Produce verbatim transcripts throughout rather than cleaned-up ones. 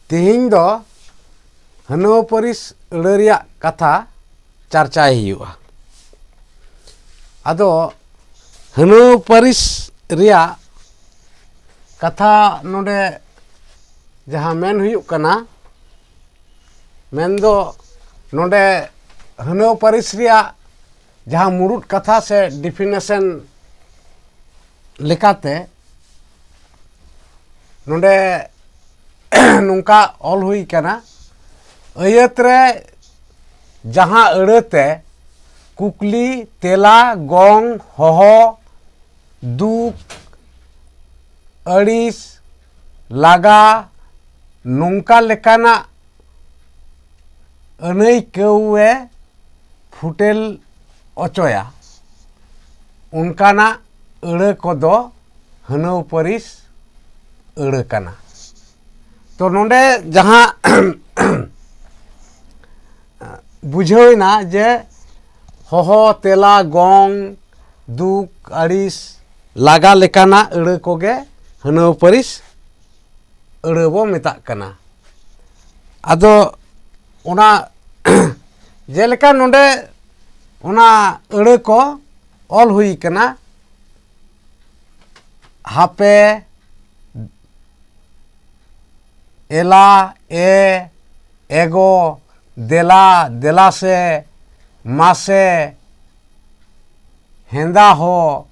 ᱛᱮᱦᱮᱧ ᱫᱚ ᱦᱟᱹᱱᱟᱹᱣ ᱯᱟᱹᱨᱤᱥ ᱟᱹᱲᱟᱹ ᱨᱮᱭᱟᱜ ᱠᱟᱛᱷᱟ ᱪᱟᱨᱪᱟᱭ ᱦᱩᱭᱩᱜᱼᱟ᱾ ᱟᱫᱚ ᱦᱟᱹᱱᱟᱹᱣ ᱯᱟᱹᱨᱤᱥ ᱨᱮᱭᱟᱜ ᱠᱟᱛᱷᱟ ᱱᱚᱰᱮ ᱡᱟᱦᱟᱸ ᱢᱮᱱ ᱦᱩᱭᱩᱜ ᱠᱟᱱᱟ, ᱢᱮᱱᱫᱚ ᱱᱚᱰᱮ ᱦᱟᱹᱱᱟᱹᱣ ᱯᱟᱹᱨᱤᱥ ᱨᱮᱭᱟᱜ ᱡᱟᱦᱟᱸ ᱢᱩᱲᱩᱫ ᱠᱟᱛᱷᱟ ᱥᱮ definition ᱞᱮᱠᱟᱛᱮ ᱱᱚᱰᱮ ᱱᱚᱝᱠᱟ ᱚᱞ ᱦᱩᱭ ᱠᱟᱱᱟ, ᱟᱹᱭᱟᱹᱛ ᱨᱮ ᱡᱟᱦᱟᱸ ᱟᱹᱲᱟᱹᱛᱮ ᱠᱩᱠᱞᱤ, ᱛᱮᱞᱟ, ᱜᱚᱝ, ᱦᱚᱦᱚ, ᱫᱩᱠ, ᱟᱹᱲᱤᱥ, ᱞᱟᱜᱟ, ᱱᱚᱝᱠᱟ ᱞᱮᱠᱟᱱᱟᱜ ᱟᱹᱱᱟᱹᱭᱠᱟᱹᱣᱮ ᱯᱷᱩᱴᱮᱞ ᱚᱪᱚᱭᱟ, ᱚᱱᱠᱟᱱᱟᱜ ᱟᱹᱲᱟᱹ ᱠᱚᱫᱚ ᱦᱟᱹᱱᱟᱹᱣ ᱯᱟᱹᱨᱤᱥ ᱟᱹᱲᱟᱹ ᱠᱟᱱᱟ᱾ ᱛᱚ ᱱᱚᱰᱮ ᱡᱟᱦᱟᱸ ᱵᱩᱡᱷᱟᱹᱣ ᱮᱱᱟ ᱡᱮ ᱦᱚᱦᱚ, ᱛᱮᱞᱟ, ᱜᱚᱝ, ᱫᱩᱠ, ᱟᱹᱲᱤᱥ, ᱞᱟᱜᱟ ᱞᱮᱠᱟᱱᱟᱜ ᱟᱹᱲᱟᱹ ᱠᱚᱜᱮ ᱦᱟᱹᱱᱟᱹᱣ ᱯᱟᱹᱨᱤᱥ ᱟᱹᱲᱟᱹ ᱵᱚ ᱢᱮᱛᱟᱜ ᱠᱟᱱᱟ᱾ ᱟᱫᱚ ᱚᱱᱟ ᱡᱮᱞᱮᱠᱟ ᱱᱚᱰᱮ ᱚᱱᱟ ᱟᱹᱲᱟᱹ ᱠᱚ ᱚᱞ ᱦᱩᱭ ᱠᱟᱱᱟ, ᱦᱟᱯᱮ, ᱮᱞᱟ, ᱮ, ᱮᱜᱚ, ᱫᱮᱞᱟ, ᱫᱮᱞᱟ ᱥᱮ, ᱢᱟᱥᱮ, ᱦᱮᱸᱫᱟ ᱦᱚ,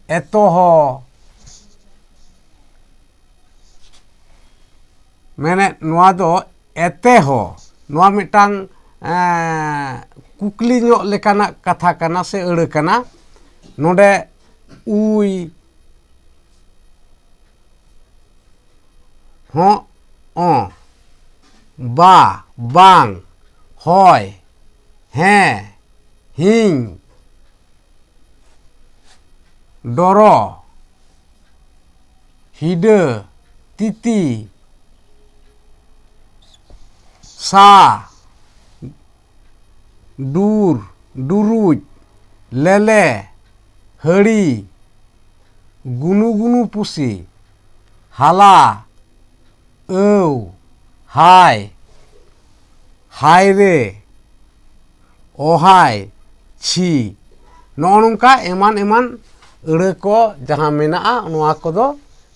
ᱮᱛᱚ ᱦᱚ, ᱢᱮᱱᱮᱫ ᱱᱚᱣᱟ ᱫᱚ ᱮᱛᱮ ᱦᱚ, ᱱᱚᱣᱟ ᱢᱤᱫᱴᱟᱝ, ᱮᱸ, ᱠᱩᱠᱞᱤ ᱧᱚᱜ ᱞᱮᱠᱟᱱᱟᱜ ᱠᱟᱛᱷᱟ ᱠᱟᱱᱟ ᱥᱮ ᱟᱹᱲᱟᱹ ᱠᱟᱱᱟ᱾ ᱱᱚᱰᱮ ᱩᱭ, ᱦᱚᱸ, ᱚ, ᱵᱟ, ᱵᱟᱝ, ᱦᱚᱭ, ᱦᱮᱸ, ᱦᱤᱧ, ᱰᱚᱨᱚ, ᱦᱤᱰᱟᱹ, ᱛᱤᱛᱤ, ᱥᱟ, ᱰᱩᱨ, ᱰᱩᱨᱩᱡ, ᱞᱮᱞᱮ, ᱦᱟᱹᱲᱤ, ᱜᱩᱱᱩ ᱜᱩᱱᱩ ᱯᱩᱥᱤ, ᱦᱟᱞᱟ, ᱟᱹᱣ, ᱦᱟᱭ, ᱦᱟᱭ ᱨᱮ, ᱚᱦᱟᱭ, ᱪᱷᱤ, ᱱᱚᱜᱼᱚ ᱱᱚᱝᱠᱟ ᱮᱢᱟᱱ ᱮᱢᱟᱱ ᱟᱹᱲᱟᱹ ᱠᱚ ᱡᱟᱦᱟᱸ ᱢᱮᱱᱟᱜᱼᱟ, ᱱᱚᱣᱟ ᱠᱚᱫᱚ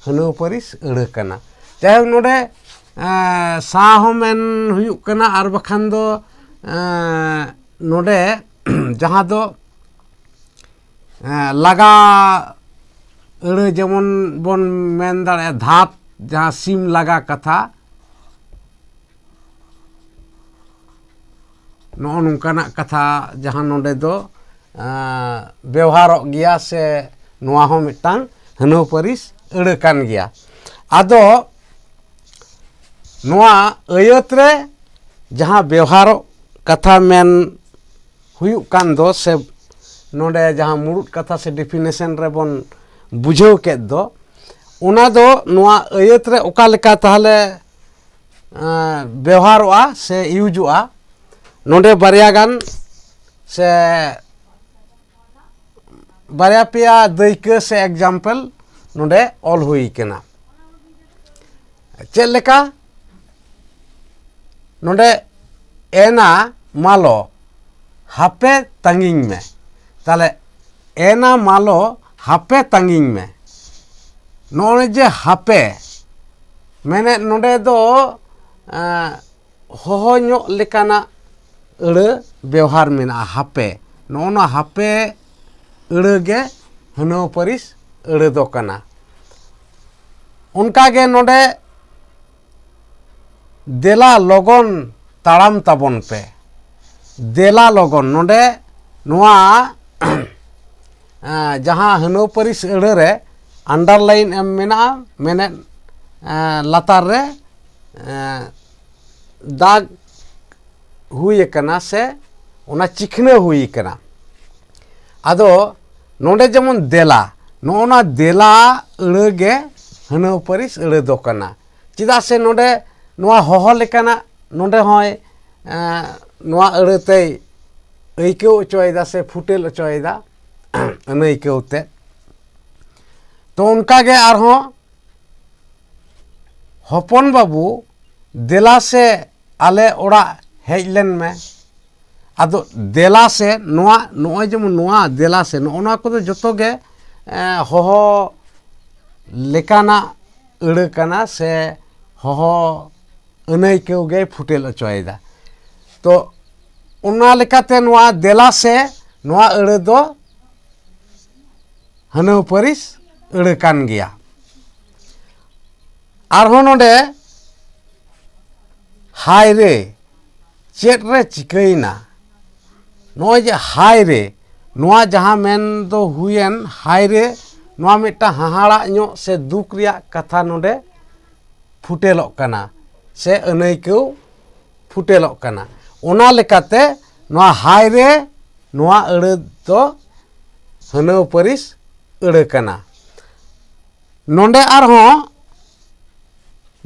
ᱦᱟᱹᱱᱟᱹᱣ ᱯᱟᱹᱨᱤᱥ ᱟᱹᱲᱟᱹ ᱠᱟᱱᱟ᱾ ᱡᱟᱭᱦᱳᱠ, ᱱᱚᱰᱮ ᱮᱸ, ᱥᱟ ᱦᱚᱸ ᱢᱮᱱ ᱦᱩᱭᱩᱜ ᱠᱟᱱᱟ, ᱟᱨ ᱵᱟᱠᱷᱟᱱ ᱫᱚ ᱮᱸ, ᱱᱚᱰᱮ ᱡᱟᱦᱟᱸ ᱫᱚ ᱮᱸ, ᱞᱟᱜᱟ ᱟᱹᱲᱟᱹ, ᱡᱮᱢᱚᱱ ᱵᱚᱱ ᱢᱮᱱ ᱫᱟᱲᱮᱭᱟᱜᱼᱟ ᱫᱷᱟᱯ, ᱡᱟᱦᱟᱸ ᱥᱤᱢ ᱞᱟᱜᱟ ᱠᱟᱛᱷᱟ, ᱱᱚᱜᱼᱚ ᱱᱚᱝᱠᱟᱱᱟᱜ ᱠᱟᱛᱷᱟ ᱡᱟᱦᱟᱸ ᱱᱚᱰᱮ ᱫᱚ ᱮᱸ, ᱵᱮᱣᱦᱟᱨᱚᱜ ᱜᱮᱭᱟ, ᱥᱮ ᱱᱚᱣᱟ ᱦᱚᱸ ᱢᱤᱫᱴᱟᱝ ᱦᱟᱹᱱᱟᱹᱣ ᱯᱟᱹᱨᱤᱥ ᱟᱹᱲᱟᱹ ᱠᱟᱱ ᱜᱮᱭᱟ᱾ ᱟᱫᱚ ᱱᱚᱣᱟ ᱟᱹᱭᱟᱹᱛ ᱨᱮ ᱡᱟᱦᱟᱸ ᱵᱮᱣᱦᱟᱨᱚᱜ ᱠᱟᱛᱷᱟ ᱢᱮᱱ ᱦᱩᱭᱩᱜ ᱠᱟᱱ ᱫᱚ, ᱥᱮ ᱱᱚᱰᱮ ᱡᱟᱦᱟᱸ ᱢᱩᱲᱩᱫ ᱠᱟᱛᱷᱟ ᱥᱮ definition ᱨᱮᱵᱚᱱ ᱵᱩᱡᱷᱟᱹᱣ ᱠᱮᱫ ᱫᱚ, ᱚᱱᱟ ᱫᱚ ᱱᱚᱣᱟ ᱟᱹᱭᱟᱹᱛ ᱨᱮ ᱚᱠᱟ ᱞᱮᱠᱟ ᱛᱟᱦᱚᱞᱮ ᱮᱸ, ᱵᱮᱣᱦᱟᱨᱚᱜᱼᱟ ᱥᱮ ᱤᱭᱩᱡᱚᱜᱼᱟ, ᱱᱚᱰᱮ ᱵᱟᱨᱭᱟ ᱜᱟᱱ ᱥᱮ ᱵᱟᱨᱭᱟ ᱯᱮᱭᱟ ᱫᱟᱹᱭᱠᱟᱹ ᱥᱮ example ᱱᱚᱰᱮ ᱚᱞ ᱦᱩᱭ ᱠᱟᱱᱟ᱾ ᱪᱮᱫ ᱞᱮᱠᱟ? ᱱᱚᱰᱮ ᱮᱱᱟ ᱢᱟᱞᱚ, ᱦᱟᱯᱮ ᱛᱟᱺᱜᱤᱧ ᱢᱮ᱾ ᱛᱟᱦᱞᱮ ᱮᱱᱟ ᱢᱟᱞᱚ, ᱦᱟᱯᱮ ᱛᱟᱺᱜᱤᱧ ᱢᱮ᱾ ᱱᱚᱜᱼᱚᱭ ᱡᱮ ᱦᱟᱯᱮ ᱢᱮᱱᱮᱫ, ᱱᱚᱰᱮ ᱫᱚ ᱮᱸ, ᱦᱚᱦᱚ ᱧᱚᱜ ᱞᱮᱠᱟᱱᱟᱜ ᱟᱹᱲᱟᱹ ᱵᱮᱣᱦᱟᱨ ᱢᱮᱱᱟᱜᱼᱟ, ᱦᱟᱯᱮ᱾ ᱱᱚᱜᱼᱚ ᱱᱚᱣᱟ ᱦᱟᱯᱮ ᱟᱹᱲᱟᱹ ᱜᱮ ᱦᱟᱹᱱᱟᱹᱣ ᱯᱟᱹᱨᱤᱥ ᱟᱹᱲᱟᱹ ᱫᱚ ᱠᱟᱱᱟ᱾ ᱚᱱᱠᱟᱜᱮ ᱱᱚᱰᱮ ᱫᱮᱞᱟ ᱞᱚᱜᱚᱱ ᱛᱟᱲᱟᱢ ᱛᱟᱵᱚᱱ ᱯᱮ᱾ ᱫᱮᱞᱟ ᱞᱚᱜᱚᱱ, ᱱᱚᱰᱮ ᱱᱚᱣᱟ ᱮᱸ, ᱡᱟᱦᱟᱸ ᱦᱟᱹᱱᱟᱹᱣ ᱯᱟᱹᱨᱤᱥ ᱟᱹᱲᱟᱹ ᱨᱮ underline ᱮᱢ ᱢᱮᱱᱟᱜᱼᱟ, ᱢᱮᱱᱮᱫ ᱮᱸ, ᱞᱟᱛᱟᱨ ᱨᱮ ᱮᱸ, ᱫᱟᱜᱽ ᱦᱩᱭ ᱟᱠᱟᱱᱟ ᱥᱮ ᱚᱱᱟ ᱪᱤᱠᱷᱱᱟᱹ ᱦᱩᱭ ᱟᱠᱟᱱᱟ᱾ ᱟᱫᱚ ᱱᱚᱰᱮ ᱡᱮᱢᱚᱱ ᱫᱮᱞᱟ, ᱱᱚᱜᱼᱚ ᱱᱟ ᱫᱮᱞᱟ ᱟᱹᱲᱟᱹ ᱜᱮ ᱦᱟᱹᱱᱟᱹᱣ ᱯᱟᱹᱨᱤᱥ ᱟᱹᱲᱟᱹ ᱫᱚ ᱠᱟᱱᱟ᱾ ᱪᱮᱫᱟᱜ ᱥᱮ ᱱᱚᱰᱮ ᱱᱚᱣᱟ ᱦᱚᱦᱚ ᱞᱮᱠᱟᱱᱟᱜ ᱱᱚᱰᱮ ᱦᱚᱸᱭ ᱮᱸ, ᱱᱚᱣᱟ ᱟᱹᱲᱟᱹ ᱛᱮᱭ ᱟᱹᱭᱠᱟᱹᱣ ᱦᱚᱪᱚᱭᱮᱫᱟ ᱥᱮ ᱯᱷᱩᱴᱮᱞ ᱦᱚᱪᱚᱭᱮᱫᱟ ᱟᱹᱱᱟᱹᱭᱠᱟᱹᱣ ᱛᱮ᱾ ᱛᱚ ᱚᱱᱠᱟ ᱜᱮ ᱟᱨᱦᱚᱸ ᱦᱚᱯᱚᱱ ᱵᱟᱹᱵᱩ ᱫᱮᱞᱟ ᱥᱮ ᱟᱞᱮ ᱚᱲᱟᱜ ᱦᱮᱡ ᱞᱮᱱ ᱢᱮ᱾ ᱟᱫᱚ ᱫᱮᱞᱟ ᱥᱮ ᱱᱚᱣᱟ, ᱱᱚᱜᱼᱚᱭ ᱡᱮᱢᱚᱱ ᱱᱚᱣᱟ ᱫᱮᱞᱟ ᱥᱮ, ᱱᱚᱜᱼᱚ ᱱᱚᱣᱟ ᱠᱚᱫᱚ ᱡᱚᱛᱚ ᱜᱮ, ᱮᱸ, ᱦᱚᱦᱚ ᱞᱮᱠᱟᱱᱟᱜ ᱟᱹᱲᱟᱹ ᱠᱟᱱᱟ ᱥᱮ ᱦᱚᱦᱚ ᱟᱹᱱᱟᱹᱭᱠᱟᱹᱣ ᱜᱮᱭ ᱯᱷᱩᱴᱮᱞ ᱦᱚᱪᱚᱭᱮᱫᱟ᱾ ᱛᱚ ᱚᱱᱟ ᱞᱮᱠᱟᱛᱮ ᱱᱚᱣᱟ ᱫᱮᱞᱟ ᱥᱮ ᱱᱚᱣᱟ ᱟᱹᱲᱟᱹ ᱫᱚ ᱦᱟᱹᱱᱟᱹᱣ ᱯᱟᱹᱨᱤᱥ ᱟᱹᱲᱟᱹ ᱠᱟᱱ ᱜᱮᱭᱟ᱾ ᱟᱨᱦᱚᱸ ᱱᱚᱰᱮ ᱦᱟᱭ ᱨᱮ, ᱪᱮᱫ ᱨᱮ ᱪᱤᱠᱟᱹᱭᱮᱱᱟ? ᱱᱚᱜᱼᱚᱭ ᱡᱮ ᱦᱟᱭ ᱨᱮ, ᱱᱚᱣᱟ ᱡᱟᱦᱟᱸ ᱢᱮᱱ ᱫᱚ ᱦᱩᱭᱮᱱ ᱦᱟᱭ ᱨᱮ, ᱱᱚᱣᱟ ᱢᱤᱫᱴᱟᱝ ᱦᱟᱦᱟᱲᱟᱜ ᱧᱚᱜ ᱥᱮ ᱫᱩᱠ ᱨᱮᱭᱟᱜ ᱠᱟᱛᱷᱟ ᱱᱚᱰᱮ ᱯᱷᱩᱴᱮᱞᱚᱜ ᱠᱟᱱᱟ ᱥᱮ ᱟᱹᱱᱟᱹᱭᱠᱟᱹᱣ ᱯᱷᱩᱴᱮᱞᱚᱜ ᱠᱟᱱᱟ᱾ ᱚᱱᱟ ᱞᱮᱠᱟᱛᱮ ᱱᱚᱣᱟ ᱦᱟᱭ ᱨᱮ, ᱱᱚᱣᱟ ᱟᱹᱲᱟᱹ ᱫᱚ ᱦᱟᱹᱱᱟᱹᱣ ᱯᱟᱹᱨᱤᱥ ᱟᱹᱲᱟᱹ ᱠᱟᱱᱟ᱾ ᱱᱚᱰᱮ ᱟᱨᱦᱚᱸ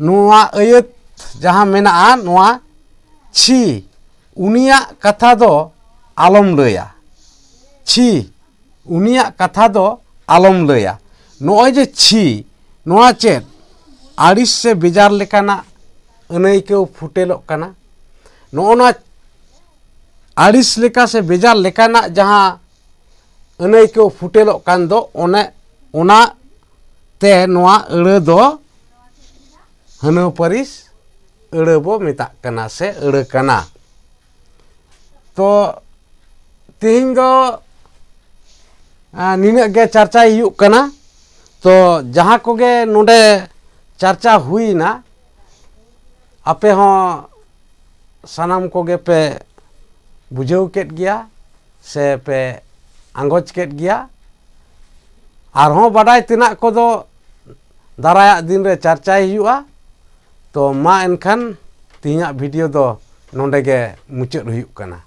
ᱱᱚᱣᱟ ᱟᱹᱭᱟᱹᱛ ᱡᱟᱦᱟᱸ ᱢᱮᱱᱟᱜᱼᱟ, ᱱᱚᱣᱟ ᱪᱷᱤ, ᱩᱱᱤᱭᱟᱜ ᱠᱟᱛᱷᱟ ᱫᱚ ᱟᱞᱚᱢ ᱞᱟᱹᱭᱟ᱾ ᱪᱷᱤ, ᱩᱱᱤᱭᱟᱜ ᱠᱟᱛᱷᱟ ᱫᱚ ᱟᱞᱚᱢ ᱞᱟᱹᱭᱟ᱾ ᱱᱚᱜᱼᱚᱭ ᱡᱮ ᱪᱷᱤ, ᱱᱚᱣᱟ ᱪᱮᱫ ᱟᱹᱲᱤᱥ ᱥᱮ ᱵᱮᱡᱟᱨ ᱞᱮᱠᱟᱱᱟᱜ ᱟᱹᱱᱟᱹᱭᱠᱟᱹᱣ ᱯᱷᱩᱴᱮᱞᱚᱜ ᱠᱟᱱᱟ? ᱱᱚᱜᱼᱚ ᱱᱚᱣᱟ ᱟᱹᱲᱤᱥ ᱞᱮᱠᱟ ᱥᱮ ᱵᱮᱡᱟᱨ ᱞᱮᱠᱟᱱᱟᱜ ᱡᱟᱦᱟᱸ ᱟᱹᱱᱟᱹᱭᱠᱟᱹᱣ ᱯᱷᱩᱴᱮᱞᱚᱜ ᱠᱟᱱ ᱫᱚ, ᱚᱱᱮ ᱚᱱᱟ ᱛᱮ ᱱᱚᱣᱟ ᱟᱹᱲᱟᱹ ᱫᱚ ᱦᱟᱹᱱᱟᱹᱣ ᱯᱟᱹᱨᱤᱥ ᱟᱹᱲᱟᱹ ᱵᱚ ᱢᱮᱛᱟᱜ ᱠᱟᱱᱟ ᱥᱮ ᱟᱹᱲᱟᱹ ᱠᱟᱱᱟ᱾ ᱛᱚ ᱛᱮᱦᱮᱧ ᱫᱚ, ᱟ, ᱱᱤᱱᱟᱹᱜ ᱜᱮ ᱪᱟᱨᱪᱟᱭ ᱦᱩᱭᱩᱜ ᱠᱟᱱᱟ᱾ ᱛᱚ ᱡᱟᱦᱟᱸ ᱠᱚᱜᱮ ᱱᱚᱰᱮ ᱪᱟᱨᱪᱟ ᱦᱩᱭᱱᱟ, ᱟᱯᱮ ᱦᱚᱸ ᱥᱟᱱᱟᱢ ᱠᱚᱜᱮ ᱯᱮ ᱵᱩᱡᱷᱟᱹᱣ ᱠᱮᱫ ᱜᱮᱭᱟ ᱥᱮ ᱯᱮ ᱟᱸᱜᱚᱪ ᱠᱮᱫ ᱜᱮᱭᱟ᱾ ᱟᱨᱦᱚᱸ ᱵᱟᱰᱟᱭ ᱛᱮᱱᱟᱜ ᱠᱚᱫᱚ ᱫᱟᱨᱟᱭᱟᱜ ᱫᱤᱱ ᱨᱮ ᱪᱟᱨᱪᱟᱭ ᱦᱩᱭᱩᱜᱼᱟ᱾ ᱛᱚ ᱢᱟ ᱮᱱᱠᱷᱟᱱ ᱛᱮᱦᱮᱧᱟᱜ ᱵᱷᱤᱰᱤᱭᱳ ᱫᱚ ᱱᱚᱰᱮ ᱜᱮ ᱢᱩᱪᱟᱹᱫ ᱦᱩᱭᱩᱜ ᱠᱟᱱᱟ᱾